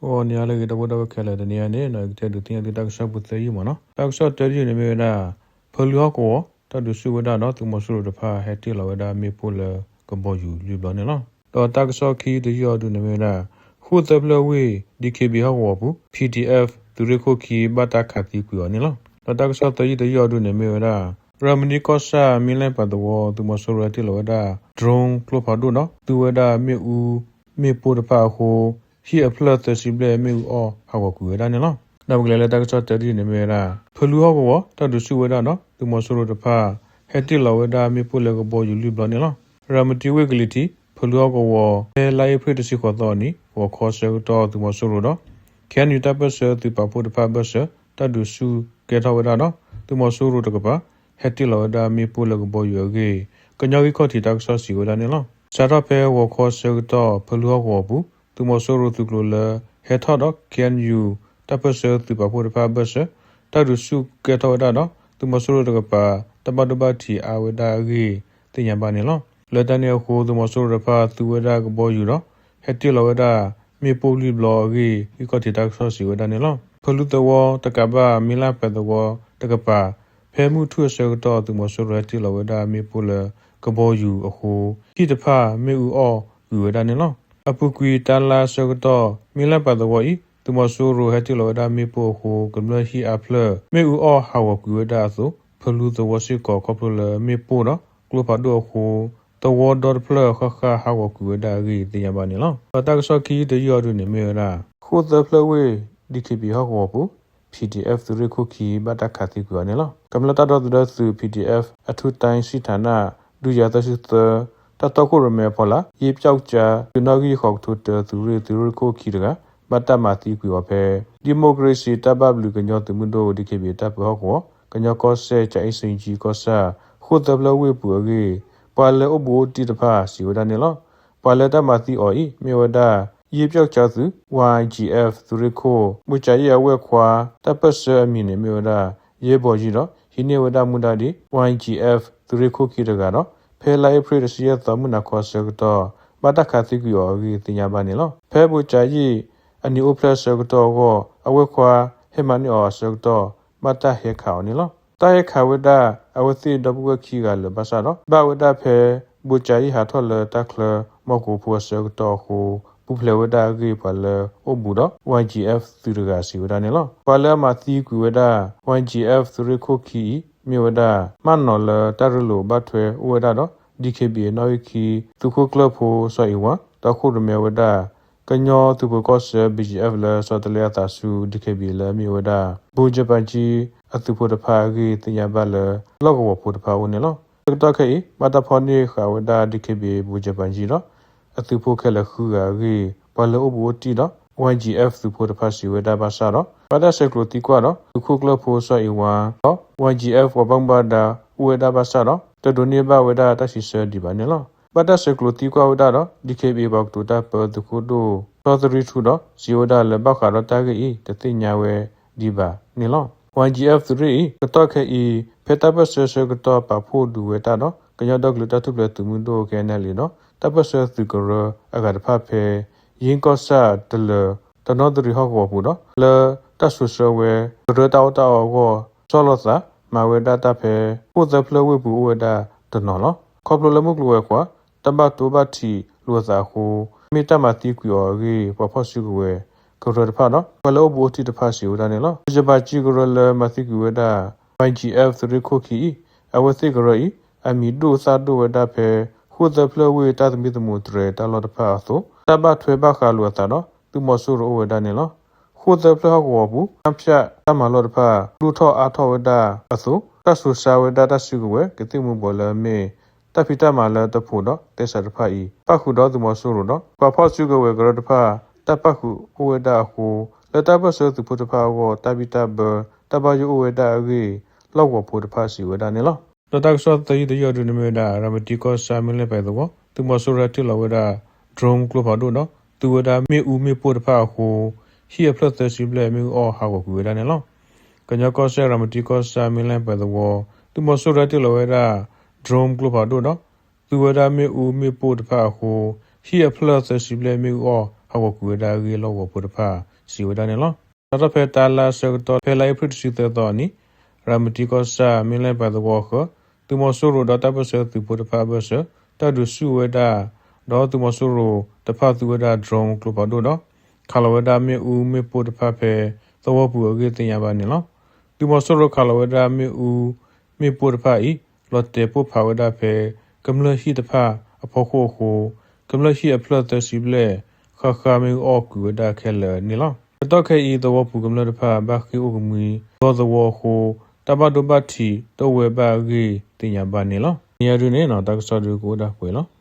ဂီၤနံၤဟါလၢအဂ့ၤ ဒီပုၢ်ဝဲၢ်ခဲလၢာ်, တနံၤအံၤန့ၣ် ယကတဲဒုးသ့ၣ်ညါသုတၢ်ကစီၣ်ဖိသၢယုၢ်မးနီၤ. တၢ်ကစီၣ်တၢယုၢ်န့ၣ်မ့ၢ်ဝဲဒၣ် ဖၢလူဟီၣ်ကဝီၤ တၢ်ဒုးဆူၣ်ဝဲဒၣ်ဒီး သုးမီၤစိရိၤတဖၣ်ဟဲတ့ၢ်လီၤဝဲဒၣ်မ့ၣ်ပိၢ်လၢကဘီယူၤလွံၢ်ဘျီန့ၣ်လီၤ. ဒီးတၢ်ကစီၣ်ခံတယုၢ်အံၤဒုန့ၣ်မ့ၢ်ဝဲဒၣ် ဃိၣ်သၢဖျၢၣ်ဝ့ၢ် DKBA ဟီၣ်ကဝီၤပူၤ PDF သုးရ့ၣ်ခိၣ်ခံဘၣ်တၢ်ခးသံကွံာ်အီၤန့ၣ်လီၤ. ဒီးတၢ်ကစီၣ်သၢယုၢ်တယုၢ်အံၤဒုန့ၣ်မ့ၢ်ဝဲဒၣ် ရၤမတံကီၢ်ဆၣ် မ့ၣ်လဲၣ်ပၤသဝီ သုးမီၤစိရိၤဟဲတ့ၢ်လီၤဝဲဒၣ် drone ကျိဖးဒိၣ်ဒီး သူဝဲဒၣ်မ့ၣ်အူမ့ၣ်ပိၢ်တဖၣ်အဃိ ဟံၣ်အဖျၢၣ်သၢဆံဘျဲၣ်မ့ၣ်အူအီၣ်ဟးဂီၤကွံာ်ဝဲဒၣ်န့ၣ်လီၤ. ဒီးပကလဲၤလၢတၢ်ကစီၣ်တၢတယုၢ်န့ၣ်မ့ၢ်ဝဲဒၣ် ဖၢလူဟီၣ်ကဝီၤ တၢ်ဒုးဆူၣ်ဝဲဒၣ်ဒီး သုးမီၤစိရိၤတဖၣ် ဟဲတ့ၢ်လီၤဝဲဒၣ်မ့ၣ်ပိၢ်လၢကဘီယူၤလွံၢ်ဘျီန့ၣ်လီၤ. ရၤမတံဝ့ၢ်ကလံၤထံး ဖၢလူဟီၣ်ကဝီၤ ဖဲလါအ့ဖြ့ၣ်တဆံဃိးသီအနံၤ ဂီၤခီဆၢကတီၢ် သုးမီၤစိရိၤဒီး KNU တၢ်ပၢၢ်ဆၢသုးပာ်ဖှိၣ်တဖၣ်အဘၢၣ်စၢၤ တၢ်ဒုးဆူၣ်ကဲထီၣ်ဝဲဒၣ်ဒီး သုးမီၤစိရိၤတကပၤ ဟဲတ့ၢ်လီၤဝဲဒၣ်မ့ၣ်ပိၢ်လၢကဘီယူၤအဂ့ၢ် ကညီဂံၢ်ခီၣ်ထံးတၢ်ကစီၣ်စံးဝဲဒၣ်န့ၣ်လီၤ. စးထီၣ်ဖဲဂီၤခီဆၢကတီၢ် ဖၢလူဟီၣ်ကဝီၤပူၤ သုးမီၤစိရိၤသုးကျိၤလၢ ဟဲထီၣ်ဒီး KNU တၢ်ပၢၢ်ဆၢသုးပာ်ဖှိၣ်တဖၣ်အဘၢၣ်စၢၤ တၢ်ဒုးဆူၣ်ကဲထီၣ်ဝဲဒၣ်ဒီး သုးမီၤစိရိၤတကပၤ တၢ်ဘၣ်ဒိဘၣ်ထံးအါဝဲဒၣ်အဂ့ၢ် သ့ၣ်ညါဘၣ်န့ၣ်လီၤ. လၢတၢ်န့ၣ်အဃိ သုးမီၤစိရိၤတဖၣ်သူဝဲဒၣ်ကဘီယူၤဒီး ဟဲတ့ၢ်လီၤဝဲဒၣ်မ့ၣ်ပိၢ်လွံၢ်ဘျီအဂ့ၢ် ဂံၢ်ခီၣ်ထံးတၢ်ကစီၣ်စံးဝဲဒၣ်န့ၣ်လီၤ. ဖၢလူသဝီတကးဘၣ် မ့ၣ်လဲၣ်ပၤသဝီတကပၤ ဖဲမုၢ်ထူၣ်အဆၢကတီၢ် သုးမီၤစိရိၤဟဲတ့ၢ်လီၤဝဲဒၣ်မ့ၣ်ပိၢ်လၢကဘီယူၤအဃိ ဟံၣ်တဖၣ်မ့ၣ်အူအီၣ်ကွံာ်ဝဲဒၣ်န့ၣ်လီၤ. အပူၤကွံာ်တၢ်လါဆၢကတီၢ် မ့ၣ်လဲၣ်ပၤသဝီအံၤ သုးမီၤစိရိၤဟဲတ့ၢ်လီၤဝဲဒၣ်မ့ၣ်ပိၢ်အဃိ ကမျၢၢ်ဟံၣ်အါဖျၢၣ် မ့ၣ်အူအီၣ်ဟးဂီၤကွံာ်ဝဲဒၣ်အသိး ဖၢလူသဝီစ့ၢ်ကီး ခီဖျိလၢမ့ၣ်ပိၢ်ဒီးကျိဖးဒိၣ်အဃိ သဝီဒီတဖျၢၣ်ဃၣ်ဃၣ်ဟးဂီၤကွံာ်ဝဲဒၣ်အဂ့ၢ် သ့ၣ်ညါဘၣ်န့ၣ်လီၤ. ဒီးတၢ်ကစီၣ်ခံတယုၢ်အံၤဒုန့ၣ်မ့ၢ်ဝဲဒၣ် ဃိၣ်သၢဖျၢၣ်ဝ့ၢ် DKBA ဟီၣ်ကဝီၤပူၤ PDF သုးရ့ၣ်ခိၣ်ခံ ဘၣ်တၢ်ခးသံကွံာ်အီၤန့ၣ်လီၤ. ကမျၢၢ်တၢ်ဒီသဒၢသုး PDF အထူးတိုင်းစစ်ဌာန ဒုယၤသၢဆံသၢ တၢ်တီခိၣ်ရိၣ်မဲအဖီလာ် ယ့ပျောက်ကျား သုးနီၣ်ဂံၢ်ဃိးကထိတၢ သုးရ့ၣ် သုးရ့ၣ်ခိၣ်ခံတဂၤ ဘၣ်တၢ်မၤသံကွံာ်အီၤဖဲ ဒံၣ်မိၣ်ကရ့စံးတၢ်ဘၣ်ဘျုးကညီသုးမုၢ်ဒိၣ် DKBA တၢ်ပၢဟီၣ်ကဝီၤ ကညီကီၢ်စဲၣ် ကၠၤအ့ၣ်စ့ကၠံကီၢ်ဆၣ် ဃိၣ်သၢဖျၢၣ်ဝ့ၢ်ပူၤအဂ့ၢ် ပှၤလၢအိၣ်ဘူးအိၣ်တံၢ်တဖၣ်စံးဝဲဒၣ်န့ၣ်လီၤ. ပှၤလၢတၢ်မၤသံအီၤအံၤ မ့ၢ်ဝဲဒၣ် ယ့ပျောက်ကျား သုး ဝါ YGF သုးရ့ၣ်ခိၣ် ဘိၣ်ကၠၤယံၣ်အဝဲၢ်ခွါ တၢ်ပၢၢ်ဆၢအမံၤန့ၣ် မ့ၢ်ဝဲဒၣ် ယ့ဘီယံၣ်ဒီး ဟံးန့ၢ်ဝဲဒၣ်မူဒါဒ် YGF သုးရ့ၣ်ခိၣ်ခံတဂၤဒီး ဖဲလါအ့ဖြ့ၣ်တဆံယဲၢ်သီ မုၢ်နၤခီဆၢကတီၢ် ဘၣ်တၢ်ခးသံကွံာ်အီၤအဂ့ၢ် သ့ၣ်ညါဘၣ်န့ၣ်လီၤ. ဖဲဘိၣ်ကၠၤယံၣ်အနံၤအိၣ်ဖျဲၣ်ဆၢကတီၢ်အဂီၢ် အဝဲၢ်ခွါဟဲမၤန့ၢ်အီၤအဆၢကတီၢ် ဘၣ်တၢ်ဟဲခးအီၤန့ၣ်လီၤ. တၢ်ဟဲခးဝဲဒၣ် အဝဲသ့ၣ်ဒီပုၢ်ဝဲၢ်ခံဂၤလၢာ်ဘၣ်ဆၣ်ဒီး ဘၣ်ဝဲဒၣ်ဖဲ ဘိၣ်ကၠၤယံၣ်ဟးထီၣ်လၢတၢ်ချၢမီၢ်ကိးဖိအဆၢကတီၢ်အဃိ ပူၤဖျဲးဝဲဒၣ်အဂ့ၢ် ပှၤလၢအိၣ်ဘူးဒီး YGF သုးတဂၤစံးဝဲဒၣ်န့ၣ်လီၤ. ပှၤလၢအမၤသံကွံာ်ဝဲဒၣ် YGF သုးရ့ၣ်ခိၣ်ခံအံၤ မ့ၢ်ဝဲဒၣ် မၢ်နီၢ်လၢတၢ်ရ့လိာ်ဘၣ်ထွဲအိၣ်ဝဲဒၣ်ဒီး DKBA နီၣ်ဂံၢ်ခံ သုးခိၣ်ကျၢၢ်ဖိစီၤအ့ဝါ တီခိၣ်ရိၣ်မဲဝဲဒၣ် ကညီသုးဖိကီၢ်ဆၢ BGF လၢဆီတလဲအသးဆူ DKBA လၢအမ့ၢ်ဝဲဒၣ် ဘိၣ်ကၠၤပၤကၠံ အသုးဖိတဖၣ်အဂ့ၢ် သ့ၣ်ညါဘၣ်လၢ လီၢ်ကဝီၤဖိတဖၣ်အအိၣ်န့ၣ်လီၤ. ဆၢကတီၢ်ခဲအံၤ ဘၣ်တၢ်ဖီၣ်န့ၢ်ဃာ်ဝဲဒၣ် DKBA ဘိၣ်ကၠၤပၤကၠံဒီး အသုးဖိခဲလၢာ်ဃုဂၤအဂ့ၢ် ပှၤလၢအိၣ်ဘူးအိၣ်တံၢ်ဒီး YGF သုးဖိတဖၣ်စံးဝဲဒၣ်ဘၣ်ဆၣ်ဒီး ဘၣ်တၢ်ဆဲးကျိးသံကွၢ်ဒီး သုးခိၣ်ကျၢၢ်ဖိစီၤအ့ဝါဒီး YGF ပှၤဘၣ်မူဘၣ်ဒါအိၣ်ဝဲဒၣ်ဘၣ်ဆၣ်ဒီး တဒိးန့ၢ်ဘၣ်ဝဲဒၣ်တၢ်စံးဆၢဒံးဘၣ်န့ၣ်လီၤ. ဘၣ်တၢ်ဆဲးကျိးသံကွၢ်ဝဲဒၣ်ဒီး DKBA ပှၤကတိၤတၢ်ပၢ သုးခိၣ်ဒိၣ် စီၤသရံထူဒီး စံးဝဲဒၣ်လၢဘၣ်ဃးဒီးတၢ်ဂ့ၢ်အံၤ တသ့ၣ်ညါဝဲဒံးဘၣ်န့ၣ်လီၤ. YGF သုးရ့ၣ်အံၤ ကတီၢ်ခဲအံၤ ဖဲတၢ်ပၢၢ်ဆၢဆၢကတီၢ်ပာ်ဖှိၣ်ဒုးဝဲတၢ်ဒီး ကညီဒီကလုာ်တၢ်ထူၣ်ဖျဲးသုးမုၢ်ဒိၣ် KNLA ဒီး တၢ်ပၢၢ်ဆၢသုးကရၢအဂၤတဖၣ်ဖဲ ယ့ကီၢ်ဆၣ်တလၢၤ တနီသရံၣ်ဟီၣ်ကဝီၤပူၤဒီး လၢတၢ်စိာ်ဆှၢဝဲ ကရၢတၢ်အီၣ်တၢ်အီအဂီၢ် ဆီၣ်လီၤသး မၤဝဲဒၣ်တၢ်ဖဲ ဃိၣ်သၢဖျၢၣ်ဝ့ၢ်ပူၤအိၣ်ဝဲဒၣ်တနီၤလီၤ. ခီဖျိလၢမုၢ်ကျိၤဝဲၤကွာ် တၢ်ဘၣ်တိဘၣ်ထံးလိာ်အသးအဃိ မ့ၢ်တၢ်မၤသံကွံာ်အီၤအဂ့ၢ် ပှၤဖီၣ်စုကဝဲၤ ကရၢတဖၣ်ဒီး ပှၤလၢအိၣ်ဘူးအိၣ်တံၢ်တဖၣ်စံးဝဲဒၣ်န့ၣ်လီၤ. ဘိၣ်ကၠၤပၤကၠံကရၢလၢမၤသံကွံာ်ဝဲဒၣ် YGF သုးရ့ၣ်ခိၣ်ခံအံၤ အဝဲသ့ၣ်ကရၢအံၤ အမံၤဒိၣ်သၣ်ဒိၣ်ဝဲဒၣ်ဖဲ ဃိၣ်သၢဖျၢၣ်ဝ့ၢ်တၢ်သမံသမိးတြဲၤတၢ်လီၢ်တဖၣ်အသိး တၢ်ဘၣ်ထွဲဘၣ်ဃးလိာ်အသးဒီး သုးမီၤစိရိၤအိၣ်ဝဲဒၣ်န့ၣ်လီၤ. ဃိၣ်သၢဖျၢၣ်ဟီၣ်ကဝီၤပူၤ တၢ်ဖၠးတၢ်မၤလီၢ်တဖၣ် ဒိၣ်ထီၣ်အါထီၣ်ဝဲဒၣ်အသိး တၢ်စိာ်ဆှၢဝဲဒၣ်တၢ်စုကဝဲၤ ကသံၣ်မူၤဘှီးလၢအမ့ၢ် တၢ်ဖံးတၢ်မၤလၢတဖိးဒီးသဲစးတဖၣ်အံၤ ပၣ်ဃုာ်ဒီးသုးမီၤစိရိၤဒီး ပှၤဖီၣ်စုကဝဲၤကရၢတဖၣ် တၢ်ပၣ်ဃုာ်အိၣ်ဝဲဒၣ်အဃိ လၢတၢ်ပၢၢ်ဆၢသုးဖိတဖၣ်အဂီၢ် တၢ်ဘံၣ်တၢ်ဘၢ တၢ်ဘၣ်ယိၣ်အိၣ်ဝဲဒၣ်အဂ့ၢ် လီၢ်ကဝီၤဖိတဖၣ်စံးဝဲဒၣ်န့ၣ်လီၤ. ဒီးတၢ်ကစီၣ်သၢယုၢ်တယုၢ်အံၤဒုန့ၣ်မ့ၢ်ဝဲဒၣ် ရၤမတံကီၢ်ဆၣ်မ့ၣ်လဲၣ်ပၤသဝီ သုးမီၤစိရိၤဟဲတ့ၢ်လီၤဝဲဒၣ် drone ကျိဖးဒိၣ်ဒီး သူဝဲဒၣ်မ့ၣ်အူမ့ၣ်ပိၢ်တဖၣ်အဃိ ဟံၣ်အဖျၢၣ်သၢဆံဘျဲၣ်မ့ၣ်အူအီၣ်ဟးဂီၤကွံာ်ဝဲဒၣ်န့ၣ်လီၤ. ကညီကီၢ်စဲၣ် ရၤမတံကီၢ်ဆၣ်မ့ၣ်လဲၣ်ပၤသဝီ သုးမီၤစိရိၤဟဲတ့ၢ်လီၤဝဲဒၣ် drone ကျိဖးဒိၣ်ဒီး သူဝဲဒၣ်မ့ၣ်အူမ့ၣ်ပိၢ်တဖၣ်အဃိ ဟံၣ်အဖျၢၣ်သၢဆံဘျဲၣ်မ့ၣ်အူအီၣ် ဟးဂီၤကွံာ်ဝဲဒၣ်အဂ့ၢ် လီၢ်ကဝီၤဖိတဖၣ်စံးဝဲဒၣ်န့ၣ်လီၤ. စးထီၣ်ဖဲတၢ်လၢအဆၢကတီၢ် ဖဲလါအ့ဖြ့ၣ်တဆံသၢသီအနံၤ ရၤမတံကီၢ်ဆၣ် မ့ၢ်လဲၣ်ပၢ်သဝီအဃၢၤ သုးမီၤစိရိၤဒီးတၢ်ပၢၢ်ဆၢသုးဖိတဖၣ်အဘၢၣ်စၢၤ တၢ်ဒုးဆူၣ်ဝဲဒၣ် ဒီးသုးမီၤစိရိၤတဖၣ်သူဝဲဒၣ် drone ကျိဖးဒိၣ်ဒီး ခးလီၤဝဲဒၣ်မ့ၣ်အူမ့ၣ်ပိၢ်တဖၣ်ဖဲ သဝီပူၤအဂ့ၢ်သ့ၣ်ညါဘၣ်န့ၣ်လီၤ. သုးမီၤစိရိၤခးလီၤဝဲဒၣ်မ့ၣ်အူမ့ၣ်ပိၢ်တဖၣ်အံၤ လီၤတဲာ်ပိၢ်ဖးဝဲဒၣ်ဖဲ ကမျၢၢ်ဟံၣ်တဖၣ်အဖီခိၣ်အဃိ ကမျၢၢ်ဟံၣ်အဖျၢၣ်သၢဆံဘျဲၣ် ဃၣ်ဃၣ်မ့ၢ်အီၣ်ကွံာ်ဝဲဒၣ်ခဲလၢာ်န့ၣ်လီၤ. ကတီၢ်ခဲအံၤ သဝီပူၤကမျၢၢ်တဖၣ် ဘၣ်ဃ့ၢ်အိၣ်ကမှံ ဒီသဝီအဃိ တၢ်ဘၣ်ဒိဘၣ်ထံးတအိၣ်ဝဲဘၣ်အဂ့ၢ်သ့ၣ်ညါဘၣ်န့ၣ်လီၤ. နံၤညါဒုန့ၣ် တၢ်ကစီၣ်ဒုကအိၣ်ဒၣ်ပှဲၤလီၤ.